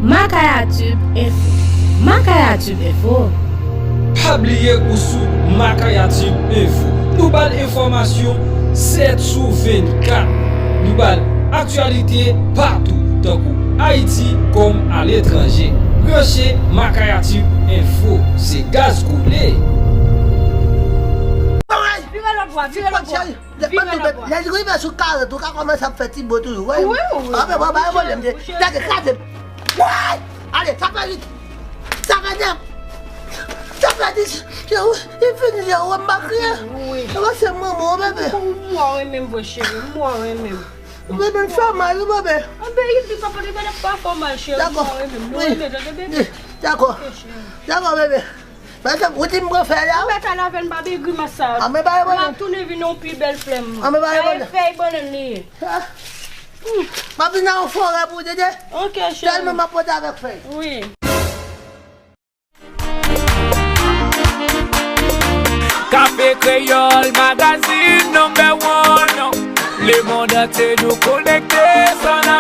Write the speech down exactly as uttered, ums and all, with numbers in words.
Makayatube Info. Makayatube Info. Pa bliye ou sou Makayatube Info. Nou ba l enfòmasyon sèt sou vennkat. Nou ba l aktyalite patou, tankou Ayiti kòm aletranje. Branche Makayatube Info, se gaz koule. Vire lòt bò, vire lòt bò. Vire lòt bò. Lè l rive sou karant, ou ka kòmanse ap fè ti bo toujou. Wi, wi. Anben, mwen ba yo pwoblèm. Tande, kraze m. Woy! Ale, sa fè vit. Sa fè nèf. Sa fè dis. Li fini, li wè m pa kriye. Wi. Ewa, se manman w, bebe. Ou mwa renmen m, vre cheri, ou mwa renmen m. Bebe, m fè mal, wi, bebe. Anben, li di papa, li pa fè mal, cheri, ou mwa renmen m. Nou renmen, tande, bebe. Dakò. Dakò, bebe. Mwen se ou di m pran fèy la. Ou mèt al avè l, m pa bay grimas sa. Anben, bay mwen. M ap tounen vin yon pi bèl flè m. Anben, bay mwen. Fèy bannann li ye. M ap vin nan yon forè pou tete. Ok, cheri. Tèlman m ap pote avèk fèy. Kafe Kreyòl, magazine number one. Lemonn antye nou konekte san